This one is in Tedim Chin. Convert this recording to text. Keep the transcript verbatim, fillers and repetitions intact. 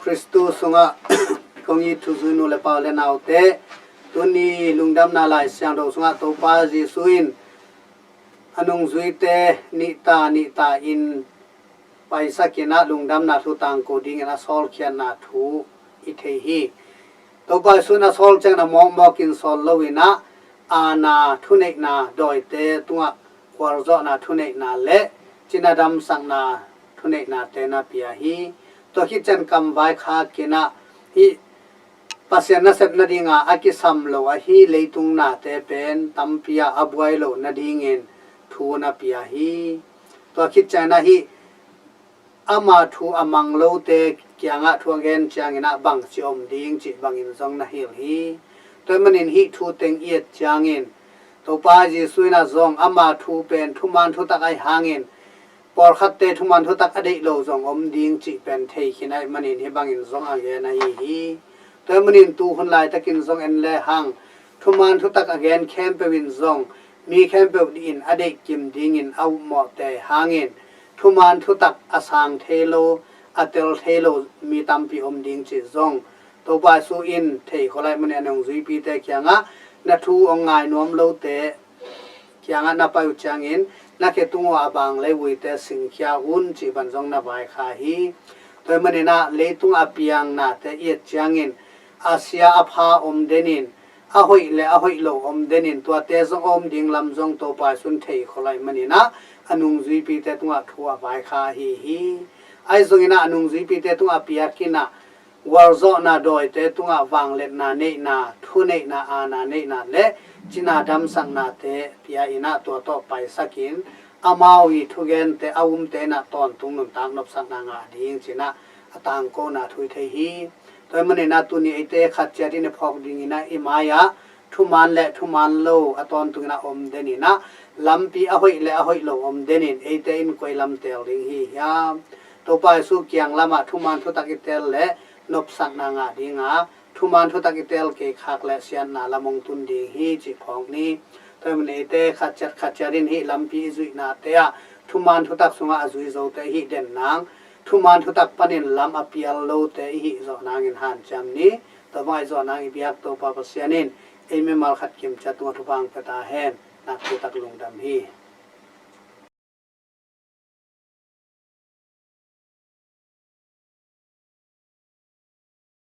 Khristu sungah kong it thuzui nu le pa u le naute, tuni lungdamna Lai Siangtho sungah Topa Jesu in a nungzuite nihta nihta in paisak in ah lungdamna thu tangko dingin a sawlkhiatna thu i thei hi. Topa Jesu in a sawl ciangin a mawkmawk in sawl lo in ah, aana thuneihna dawite tungah khualzawhna thuneihna le cina damsakna thuneihnate na pia hi. Tua khit ciang kamvai khak in ah hih Pasian nasep nadinga a kisam lo ahi leitung nate pen tampi ah a buai loh nadingin thu na pia hi. Tua khit ciang ah hih ama thu a mang lote kiangah thu a gen ciangin ah bangci om ding cih bangin zong na hilh hi. Tua ahih manin hih thu teng i et ciangin Topa Jesu in ah zong ama thu pen thuman thutak ahi hangin pawlkhatte thuman thutak a deih lo zong om ding cih pen thei khin ahih manin hih bangin zong a gen ahi hi. Tua ahih manin tu hun laitakin zong en lehang thuman thutak a gen khempeuh in zong mi khempeuh in a deih kim dingin a upmawhte hangin thuman thutak a sang thei lo, a tel thei lo mi tampi om ding cih zong Topa Jesu in thei khol ahih manin a nungzuipite kiangah na thu hong ngai nuam lote kiangah na pai uh ciangin na khe tung uh a bang leivuite singkhia un cih bang zong na vaikhak hi. Tua ahih manin ah leitung a piang nate i et ciangin a sia a pha om denin a hoih le a hoih lo om denin tuate zong a om ding lam zong Topa Jesu in thei khol ahih manin ah a nungzuipite tungah thu a vaikhak ahi hi. Ahi zongin ah a nungzuipite tungah a piak in ah gualzawhna dawite tungah vangliatna neihna, thuneihna, aana neihna le cina damsaknate pia in ah tua tawh paisakin amau i thugente a umte in ah tawntung nuntak nopsakna ngah ding ci in ah a tangkona thu i thei hi. Tua ahih manin ah tuni eite khat ciat in i phawk dingin ah i mai-ah thuman le thuman lo a tawntung in ah om den in ah lampi a hoih le a hoih lo om denin eite in koi lam teel ding hi hiam? Topa Jesu kiang lamah thuman thutak i teel le nopsakna ngah ding a, thuman thutak i teel kei khak le siatna lam hong tun ding hi cih phawk ni. Tua ahih manin eite khat ciat khat ciat in hih lampi i zuihnate ah thuman thutak sungah a zui zote hih den nang, thuman thutak panin lam a pial lote i hih zawh nangin hanciam ni. Tua bang i zawh nang i biak Topa Pasian in ei mimal khat kim ciat tungah thupha hong pia ta hen. Nakpi tak lungdam hi.